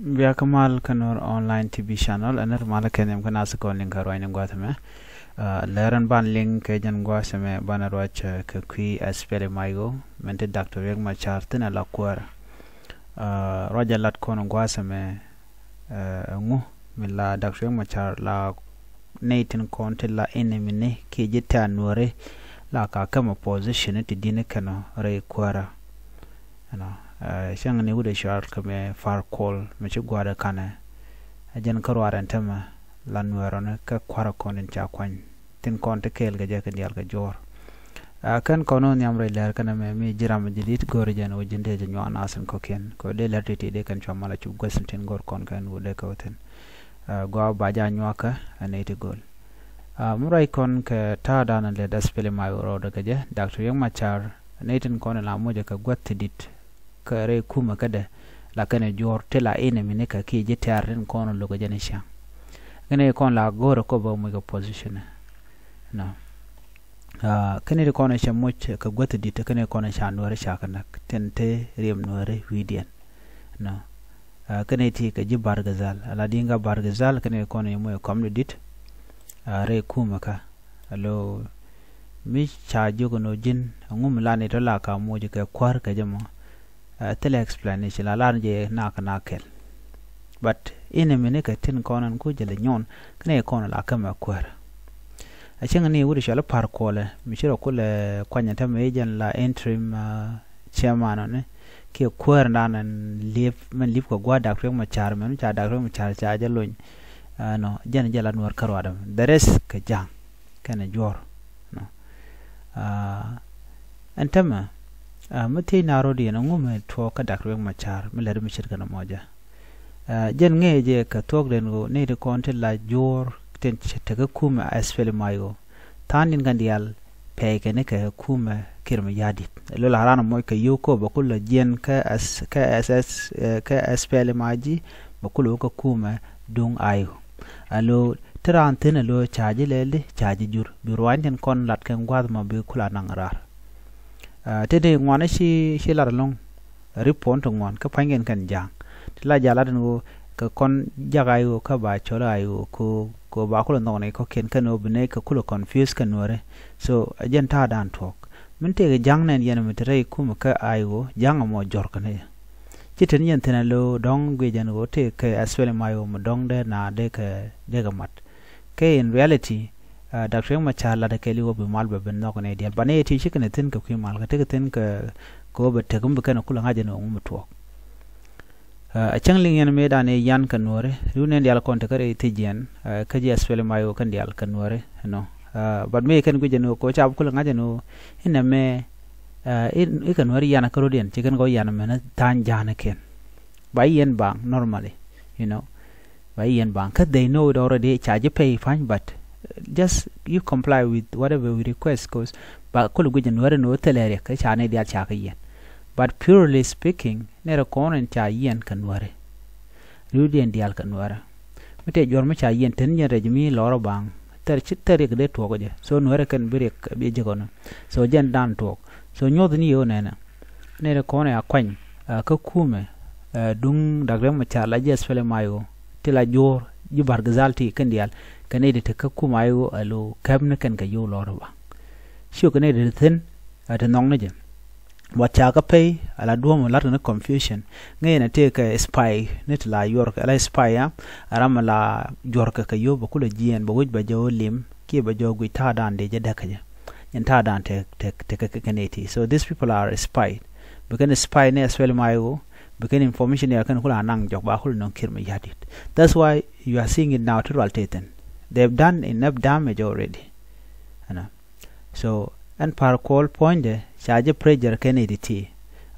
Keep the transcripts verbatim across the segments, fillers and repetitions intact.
Bia kä mal kä Nuer Online T V channel, ɛn ri mal kɛ nhiam kä nath kɔn liŋ kɛ ruacni gua̱th ɛmɛ. Lɛr ɛn ban liŋ kɛ jɛn gua̱th ɛmɛ ban ruac kɛ kui̱ SPLM-IO min te Doctor Riek Machar thi̱n ala kuäärä. Ruac ɛ lat kɔn gua̱th ɛmɛ ɛŋu mi la Doctor Riek Machar la nɛy tin kɔn ti la enemy ni kiɛ ji̱ tɛ̈r Nuääri la ka kämɛ position ti di̱n kɛn ɔ rɛy kuäärä. Ɛnɔ cäŋ ni wut ɛ cɔal kɛ mɛ Par Kuol mi ci gua̱a̱r ɛ kanɛ. Ɛ jɛn kä ruaar ɛn tämɛ la Nuäär ɔni kä kua̱rä kɔn in ca kuany. Tin kɔn ti kɛɛl kɛ jɛ kɛ diaal kɛ juɔ̱ɔ̱r. Kɛn kɔn wä nhiam rɛy lɛr kɛn ɛmɛ mi ji̱ ram ji̱ di̱t go̱o̱r jɛn wä ji̱n dee jɛ nyuak nath in kɔ̱kiɛn kɛ wä dee lɛr ti̱ti̱ dee kɛn cua mal a cup guäth in tin go̱o̱r kɔn kɛn wä dee kɛ wä thi̱n. Gua ba ja nyuak kä ɛ nɛy ti go̱o̱l. Mi ruac kɔn kɛ ta̱a̱ da̱a̱n lɛ da̱th pili ma rɔɔdɛ kɛ jɛ Doctor Riek Machar nɛy tin kɔn in la moc kɛ guäth ti di̱t. Kä rɛy kumɛ kädɛ la kɛn ɛ juɔ̱ɔ̱r ti la enemy ni kɛ kiɛ ji̱ tɛ̈r tin kɔn lo̱k ɛ jɛn i̱ ciaŋ. Kɛn i̱ kɔn la go̱o̱rɛ kop bä muc kɛ position. Nɔ. Kɛn i̱ kɔn ɛ cɛ moc kɛ guäth di̱t kɛn i̱ kɔn ɛ ca Nuääri ca kɛ näk tin te riɛm Nuääri wi̱i̱diɛn. Nɔ. Kɛn i̱ ti kɛ ji̱ Bargazal ala Dinka Bargazal kɛn i̱ kɔn ɛ moc kɔm di di̱t. Rɛy kumɛ kä alo mi ca jiök ɛn ɣöö ji̱n ɛŋu mi lan i̱ tɔ la ka moc kɛ kuäär kɛ jɛ mɔ. Thilɛ explanation la lar jɛ nak nak kɛl. But enemy ni kɛ tin kɔn ɛn ku jɛ lɛ nyɔn kɛn ɛ kɔn la kämɛ kuäär. A cäŋ ni wut cɔal i̱ Par Kuol ɛ mi ci rɔ kulɛ kuany ɛ tämɛ i̱ jɛn la interim chairman ɔni kiɛ kuäär dan ɛn liep mɛn liep kɛ gua̱a̱r Doctor Riek Machar mɛn ca Doctor Riek Machar ca jɛ lony. Nɔ jɛn jɛ la Nuäär kä ruaadɛ mɛ the rest kɛ ja̱a̱ŋ kɛnɛ juɔ̱ɔ̱r. Ɛn tämɛ mi thiec na rot yɛn ɛŋu mɛ tuɔɔk kä Doctor Riek Machar mi lɛt mi ce̱tkɛ nɔmɔ jɛ. Jɛn ŋee jɛ kɛ thuɔ̱k den ɣöö nɛy ti kɔn ti la juɔ̱ɔ̱r tin tekä kumɛ SPLM-IO tha̱a̱ŋ ni̱n kɛn diaal pɛy kɛn kɛ kumɛ Kiir Mayardit. Lo la raan moc kɛ yio̱w kɔ bɛ kulɛ jiɛn kä SS kä SPLM-IG bɛ kulɛ wä kä kumɛ duŋ IO. Alo ti raan thi̱n alo ca ji̱ lɛl di ca ji̱ jur bi ruany tin kɔn lat kɛn gua̱a̱th ma bi kulɛ naŋ raar. Ti di ŋuan ci ci lat ɛlɔ̱ŋ. Ripon ti ŋuan kä pa̱nykiɛn kɛn ja̱a̱ŋ ti la ja̱a̱ŋ lat ɛn ɣöö kɛ kɔn jak IO kä ba cɔl IO ko ko ba kulɛ nhɔk ni kɔ̱kiɛn kɛn ɣöö bi nɛy kɛ kulɛ confuse kɛ Nuääri. So ɛ jɛn ta̱a̱ da̱a̱n tuɔɔk min tëëkɛ ja̱a̱ŋ nɛn yɛn mi te rɛy kumɛ kä IO ja̱a̱ŋ ɛmɔ jɔ̱rkɛ ni. Ci ten yɛn thi̱n alo dɔ̱ŋ guic ɛn ɣöö tëëkɛ SPLM-IO mi dɔ̱ŋ dee na dee kɛ dee kɛ mat. Kɛ in reality Doctor Riek Machar lat kɛɛliw ɣöö bi mal bɛ ben nhɔk ni diaal banɛ yɛ ti ci kɛn thi̱n kɛ kui̱ mal kɛ tekɛ thi̱n kɛ kɛ ɣöö bɛ tek mi bi kɛn kulɛ ŋa̱c ɛn ɣöö ŋu mi tuɔɔk. A cäŋ liŋ yɛn mëë dan i̱ yan kɛ Nuääri riw nɛn diaal kɔn tekä rɛy thiec jiɛn kä ji̱ SPLM-IO kɛn diaal kɛ Nuääri ɛnɔ. But mëë kɛn guic ɛn ɣöö kɛ ɣöö ca bi kulɛ ŋa̱c ɛn ɣöö inɛ mëë i̱ kɛ Nuääri yan kä rot yɛn ci kɛn kɛ ɣöö yan mɛn tha̱a̱ny ja̱a̱n kɛn. Ba yɛn baŋ normally, you know. Ba yɛn baŋ kä they know it already ca ji̱ pay pa̱ny but just you comply with whatever we request cause ba kulɛ guic ɛn Nuääri ni ɣöö thilɛ riɛk kä ca ni diaal ca kä yɛn. But purely speaking nɛrɛ kɔn in ca yiɛn kɛ Nuääri. Riwdiɛn diaal kɛ Nuäärä mi tëë juɔ̱r mi ca yiɛn ten jɛn rɛc mi lɔrä baŋ thɛr ci thɛr riɛk dee tuɔɔk jɛ. So Nuäärä kɛn bi riɛk bi jek ɔnɔ. So jɛn dan tuɔɔk. So nyuɔth ni yɛ ɣöö nɛnɛ nɛnɛ kɔn ɛ a kuany kä kumɛ duŋ Doctor Riek Machar la ji̱ SPLM-IO ti la juɔ̱ɔ̱r ji̱ Bargazal ti kɛn diaal kɛ nɛy ti te kä kumɛ IO alo kɛp ni kɛn kɛ yio̱w lɔrä baŋ. Ciö kɛ nɛy ti te thi̱n ɛ ti nhɔk ni jɛ. But ca kä pay ala duɔ̱ɔ̱m lat kɛ ni confusion. Ŋäcɛ ni tëë kɛ spy ni ti la yuɔrkɛ ala spy a ram mi la juɔrkɛ kɛ yio̱w bɛ kulɛ jiɛɛn bɛ wec bɛ jɛ wä lim kiɛ bɛ jɛ wä guic ta̱a̱ dan dee jɛ däk kä jɛ. Ɛn ta̱a̱ dan te te te kɛ kɛ nɛy ti. So these people are spy. Bi kɛn spy ni SPLM-IO bi kɛn information ya kɛn kulɛ anaŋ jɔk ba kulɛ nɔŋ Kiir Mayardit. That's why you are seeing it now ti rual te thin. They have done enough damage already. Ɛnɔ. So ɛn Par Kuol puɔ̱nydɛ ca jɛ pressure kɛn i̱ ti ti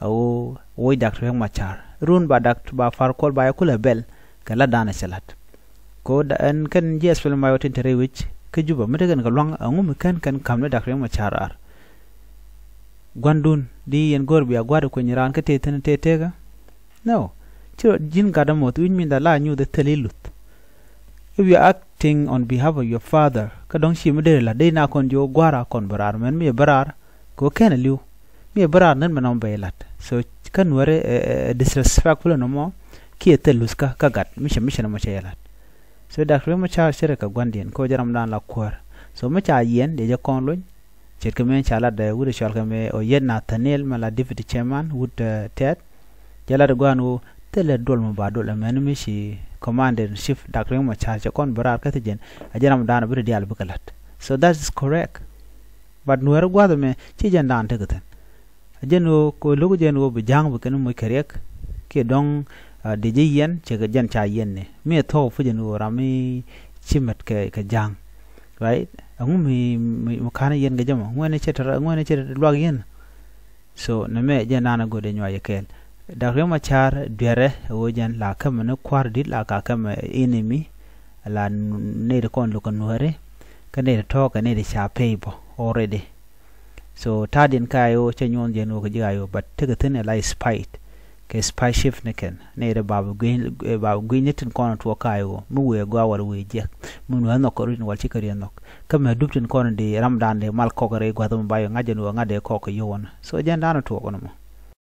a ɣöö woc Doctor Riek Machar run ba Doctor ba Par Kuol ba yɛ kulɛ bɛl kɛ lat dan a cɛ lat. Ko ɛn kɛn ji̱ SPLM-IO tin te rɛy wec kä Juba mi te kɛn kɛ lua̱ŋ ɛŋu mi kɛn kɛn ka̱m ni Doctor Riek Machar raar. Gua̱ndun di yɛn go̱r bia gua̱a̱r kueny raan kä tëë thi̱n tëë tëëkä. No. Ci rɔ ji̱n gat ɛmɔ wi̱c min da la nyuth ɛ thil i̱ luth. If you are acting on behalf of your father kä dɔ̱ŋ ci mi dee lat dee na kɔn ji̱ wä gua̱a̱r a kɔn bä raar mɛn mi ɛ bä raar kɛ wä kɛn ɛ li̱w. Mi ɛ bä raar nɛn mɛ nɔm bɛ ilat. So kä Nuäärä ɛ disrespectful ɛn ɔmɔ. kiɛ thil luthkä kä gat mi cɛ mi cɛ nɔmɔ cɛ yɛ lat. So Doctor Riek Machar cɛ rɛ kɛ gua̱ndiɛn kɛ ɣöö jɛ ramdan la kuäär. So mi ca yiɛn dee jɛ kɔn lony. Ce̱tkɛ mëë ca lat ɛ wut ɛ cɔal kɛ mëë ɔ yet Nathaniel mɛ la deputy chairman wut ɛ tɛt. Jɛ lat ɛ gua̱n ɣöö thilɛ duɔl mɛ ba duɔl ɛmɛn mi ci commander in chief Doctor Riek Machar cɛ kɔn bi raar kä thi jɛn. A jɛ ramdan bi ri diaal bikɛ lat. So that is correct. But nuɛɛri gua̱th ɛmɛ ci jɛn daan tekɛ thi̱n. A jɛn ɣöö kɛ lo̱k jɛn ɣöö bi ja̱a̱ŋ bi kɛn moc kɛ riɛk kiɛ dɔ̱ŋ dee jɛ yiɛn cɛ kɛ jɛn ca yiɛn ni mi ɛ thɔɔk pi jɛn ɣöö ram mi ci mɛt kɛ kɛ ja̱a̱ŋ. Right? Ɛŋu mi mi mi ka̱n yiɛn kɛ jɛ mɔ ŋuɛn cɛ tɛ ŋuɛn cɛ luak yiɛn. So nɛ mɛ jɛn naan a go̱o̱dɛ nyuac kɛɛl. Dak Riek Machar duerɛ ɛ ɣöö jɛn la kämɛ ni kua̱r di̱t la ka kämɛ enemy. La nɛy ti kɔn lo̱k kɛ nuääri kä nɛy ti tɔ̱ɔ̱k kɛ nɛy ti ca pay bä already. So ta̱a̱diɛn ka I O cä nyuɔ̱n jɛn ɣöö kɛ ji̱ I O but tekɛ thi̱n ɛ la spite. Kɛ spite chief ni kɛn nɛy ti ba bi gui̱ny ba bi gui̱ny ni tin kɔn tuɔɔk ka I O mi wëë gɔaa wal wëë jiɛk. Mi nuääri nhɔk kɛ rin wal ci kɛ riɛn nhɔk. Kä mɛ dup tin kɔn di ramdan di mal kɔk rɛy gua̱th mi ba yɔ ŋa̱c jɛn ɣöö ŋa̱c dee kɔk kɛ yio̱w wänä. So jɛn da̱a̱n tuɔɔk wänä mɔ.